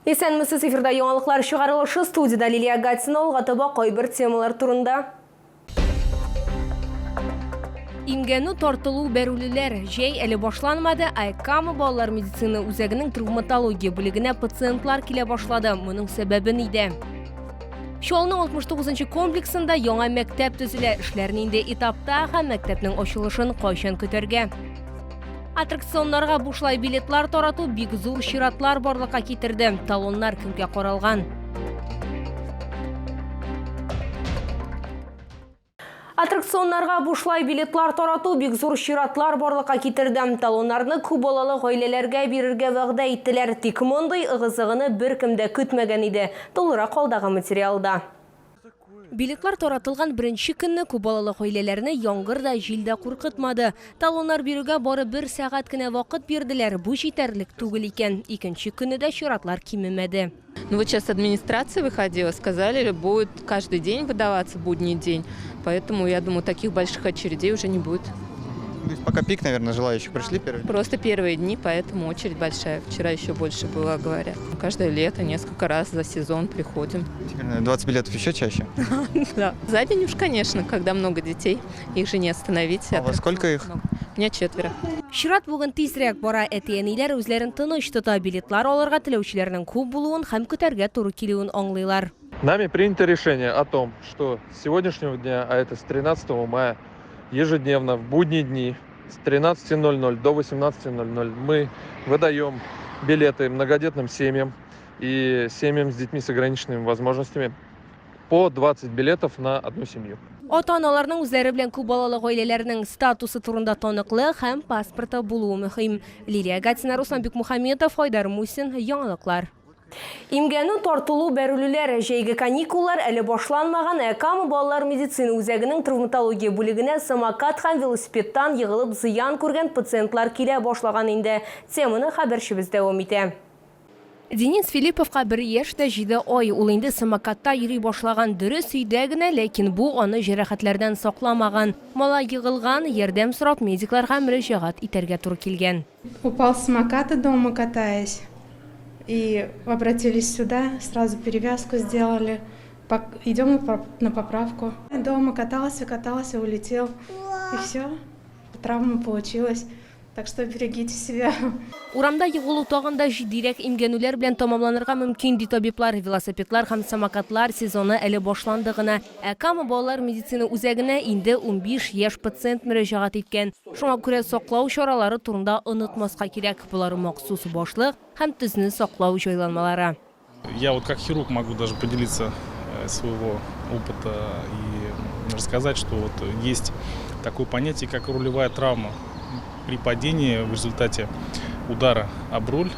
Исәнмесез, эфирда яңалыклар чыгарылышы, студиядә Лилия Гатина, алга таба кайбер темалар турында. Имгәнү, тартылу, бәрүлеләр. Җәй әле башланмады, ә Кама балалар медицина үзәгенең травматология бүлегенә пациентлар килә башлады. Моның сәбәбе нидә? Чаллының 69 комплексында яңа мәктәп төзелә. Эшләр нинди этапта һәм мәктәпнең ачылышын кайчан көтәргә? Аттракционнарга бушлай билетлар тарату бик зур чиратлар барлыкка китерде. Талоннар кемгә каралган? Аттракционнарга бушлай билетлар тарату бик зур чиратлар барлыкка китерде. Талоннарны күп балалы гаиләләргә бирергә вәгъдә иттеләр. Тик мондый ыгы-зыгыны беркем дә көтмәгән иде. Тулырак алдагы материалда. Билетлар таратылган беренче көнне күпбалалы гаиләләрне яңгыр да, җил дә куркытмады. Талоннар бирүгә бары бер сәгать кенә вакыт бирделәр, бу җитәрлек түгел икән. Икенче көнне дә чиратлар кимемәде. Ну вот сейчас администрация выходила, сказали, будет каждый день выдаваться, будний день, поэтому, я думаю, таких больших очередей уже не будет. То есть пока пик, наверное, желающих пришли первые? Просто первые дни, поэтому очередь большая. Вчера еще больше было, говорят. Каждое лето несколько раз за сезон приходим. Теперь, наверное, 20 билетов еще чаще? Да. За день уж, конечно, когда много детей, их же не остановить. А у вас сколько их? У меня четверо. Чират бүген тизрәк бара. Әти-әниләр үзләрен тыныч тота, билетлар алырга теләүчеләрнең күп булуын һәм көтәргә туры килүен аңлыйлар. Нами принято решение о том, что с сегодняшнего дня, а это с 13 мая, ежедневно в будние дни с 13:00 до 18:00 мы выдаем билеты многодетным семьям и семьям с детьми с ограниченными возможностями по 20 билетов на одну семью. Ата-аналарның үзләре белән күп балалы гаиләләрнең статусы турында таныклык һәм паспорты булуы мөһим. Лилия Гатина, Руслан Бикмухаметов, Айдар Мусин, Яңалыклар. Имгәнү, тартылу, бәрелүләр, җәйге каникуллар әле башланмаган, ә Кама балалар медицина үзәгенең травматология бүлегенә самокат һәм велосипедтан егылып зыян күргән пациентлар килә башлаган инде. Теманы хәбәрчебез дәвам итә. Денис Филипповка бер яшь тә җиде ай. Ул инде самокатта йөри башлаган. Дөрес, өйдә генә, ләкин бу аны җәрәхәтләрдән сакламаган. Малай егылган, ярдәм сорап медикларга мөрәҗәгать итәргә туры килгән. Упал с самоката дома катаясь и обратились сюда, сразу перевязку сделали. Идем на поправку. Дома катался, катался, улетел. И все, травма получилась. Так что берегите себя. Урамда егылу тагын да җитдирәк имгәнүләр белән тәмамланырга мөмкин, ди табиблар. Велосипедлар һәм самокатлар сезоны әле башланды гына. Ә Кама балалар медицина үзәгенә инде 15 яшь пациент мөрәҗәгать иткән. Шуңа күрә саклау чаралары турында онытмаска кирәк. Болар махсус башлык һәм төзне саклау җайланмалары. Я вот как хирург могу даже поделиться э, своего опыта и рассказать, что вот есть такое понятие, как рулевая травма. При падении в результате удара об руль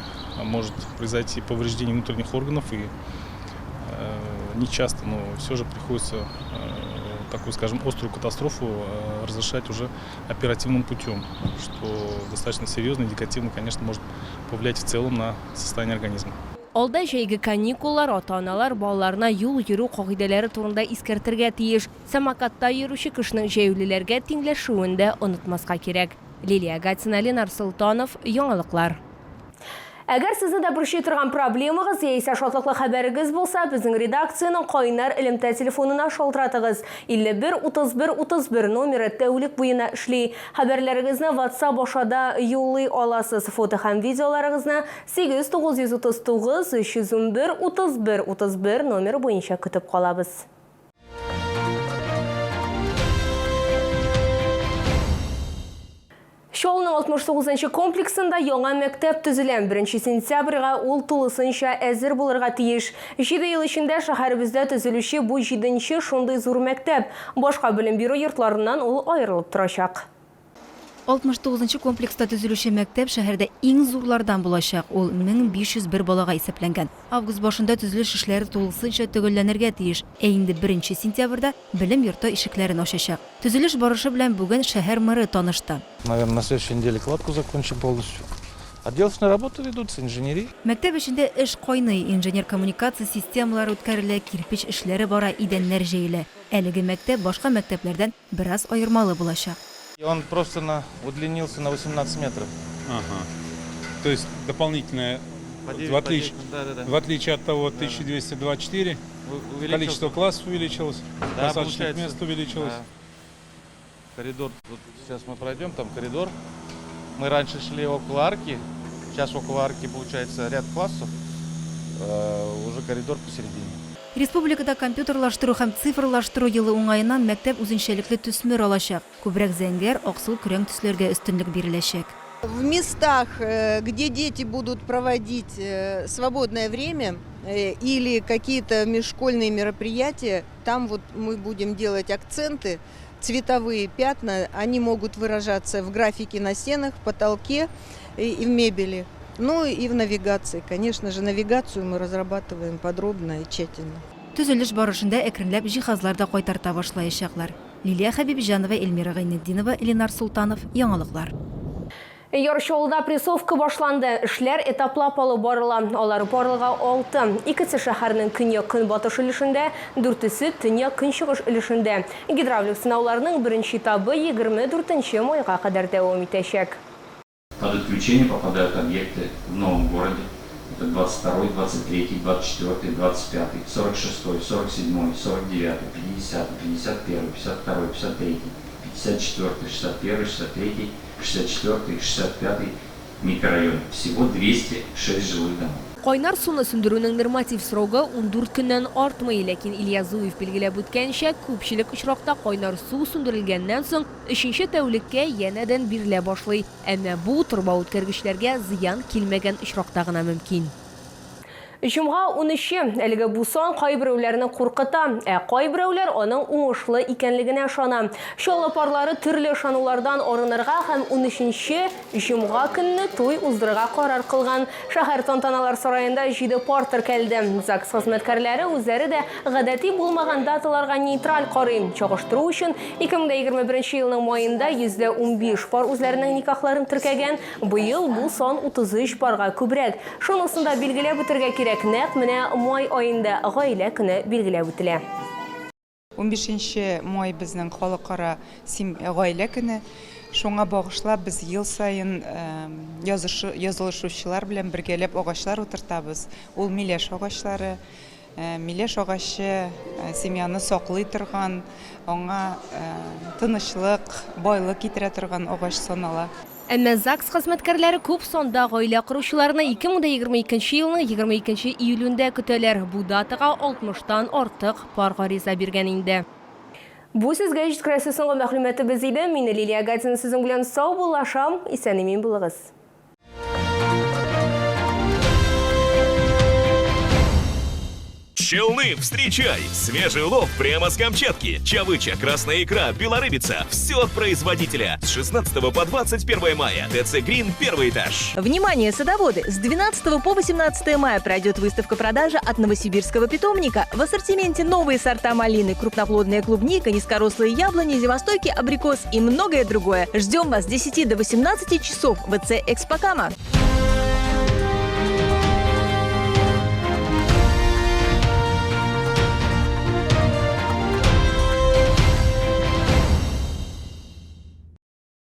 может произойти повреждение внутренних органов и э, не часто, но все же приходится э, такую, скажем, острую катастрофу э, разрешать уже оперативным путем, что достаточно серьезно и негативно, конечно, может повлиять в целом на состояние организма. Алда җәйге каникуллар, ата-аналар балаларына юл йөрү кагыйдәләре турында искәртергә тиеш. Самокатта йөрүче кешенең җәяүлеләргә тиңләшүен дә онытмаска кирәк. Лилия Гатина, Ленар Солтанов, Яңалыклар. Әгәр сезне дә борчый торган проблемагыз яисә шатлыклы хәбәрегез булса, безнең редакциянең кайнар элемтә телефонына шалтыратыгыз. 51 31 31 номеры тәүлек буена эшли. Хәбәрләрегезне WhatsApp аша да юллый аласыз. Фото һәм видеоларыгызны 8 939 311 31 31 номеры буенча көтеп калабыз. Чаллының 69 нчы комплексында яңа мәктәп төзелә. 1 сентябрьгә ул тулысынча әзер булырга тиеш. Җиде ел эчендә шәһәребездә төзелүче бу җиденче шундый зур мәктәп. Башка белем бирү йортларыннан ул аерылып торачак. 69 нчы комплекста төзелүче мәктәп шәһәрдә иң зурлардан булачак, ул 1501 балага исәпләнгән. Август башында төзелеш эшләре тулысынча төгәлләнергә тиеш, ә инде беренче сентябрьдә белем йорты ишекләрен ачачак. Төзелеш барышы белән бүген шәһәр мэры танышты. Наверное, на следующей неделе кладку закончим полностью. Отделочные работы ведутся, инженери. Мәктәп эчендә эш кайный, инженер коммуникация системалары үткәрелә, кирпеч эшләре бара, идәннәр җәелә. Әлеге мәктәп башка мәктәпләрдән бераз аермалы булачак. Он просто на удлинился на 18 метров. Ага. То есть дополнительная По 9, В отличие, по 9, да, да, да. в отличие от того 1224, Увеличился. количество классов увеличилось, Да, посадочных получается, мест увеличилось. Да. Коридор, вот сейчас мы пройдем, там коридор. Мы раньше шли около арки, сейчас около арки получается ряд классов, уже коридор посередине. Республикада компьютерлаштыру һәм цифрлаштыру елы уңаеннан мәктәп үзенчәлекле төсмер алачак. Күбрәк зәңгәр, аксыл, көрәң төсләргә өстенлек биреләчәк. В местах, где дети будут проводить свободное время или какие-то межшкольные мероприятия, там вот мы будем делать акценты, цветовые пятна, они могут выражаться в графике на стенах, в потолке и в мебели. Ну и в навигации. Конечно же, навигацию мы разрабатываем подробно и тщательно. Төзелеш барышында әкренләп җиһазлар да кайтарта башлаячаклар. Лилия Хәбибҗанова, Эльмира Гайнетдинова, Ленар Султанов. Яңалыклар. Яр Чаллыда прессовка башланды. Эшләр этаплап алып барыла. Алар барлыгы 6. Икесе шәһәрнең көньяк-көнбатыш өлешендә, дүртесе төньяк-көнчыгыш өлешендә. Гидравлик сынауларның беренче этабы 24 майга кадәр дәвам итәчәк. Под отключение попадают объекты в новом городе. Это 22, 23, 24, 25, 46, 47, 49, 50, 51, 52, 53, 54, 61, 63, 64, 65 микрорайон. Всего 206 жилых домов. Кайнар суны сүндерүнең норматив срогы 14 көннән артмый, ләкин Илья Зуев билгеләп үткәнчә, күпчелек очракта кайнар су сүндерелгәннән соң өченче тәүлеккә янәдән бирелә башлый. Әмма бу торба үткәргечләргә зыян килмәгән очракта гына мөмкин. Җомга 13-е. Әлеге бу сан кайберәүләрне куркыта, ә кайберәүләр аның уңышлы икәнлегенә ышана. Чаллы парлары төрле ышанулардан арынырга һәм 13-нче җомга көнне туй уздырырга карар кылган. Шәһәр тантаналар сараенда 7 пар теркәлде. ЗАГС хезмәткәрләре үзләре дә гадәти булмаган даталарга нейтраль карый. Чагыштыру өчен 2021 елның маенда 15% пар үзләренең никахларын теркәгән. Быел бу сан 33 парга күбрәк. Шунысын да билгеләп үтәргә кирәк, нәкъ менә май аенда гаилә көне билгеләп үтелә. 15 май безнең халыкара гаилә көне. Шуңа багышлап без ел саен язылышучылар белән бергәләп агачлар утыртабыз. Ул миләш агачлары. Миләш агачы семьяны саклый торган, аңа тынычлык, байлык китерә торган агач санала. Әмма ЗАГС хезмәткәрләре күп санда гаилә коручыларны 2022 елның 22 июлендә көтәләр. Бу датага 60-тан артык пар гариза биргән инде. Бу сезгә җиткерәсе соңгы мәгълүматыбыз иде. Мин Лилия Гатина сезнең белән саубуллашам. Исән-имин булыгыз. Челны, встречай! Свежий улов прямо с Камчатки. Чавыча, красная икра, белорыбица. Все от производителя. С 16 по 21 мая. ТЦ Грин, первый этаж. Внимание, садоводы! С 12 по 18 мая пройдет выставка-продажа от новосибирского питомника. В ассортименте новые сорта малины, крупноплодная клубника, низкорослые яблони, зимостойкий абрикос и многое другое. Ждем вас с 10 до 18 часов в ВЦ Экспокама.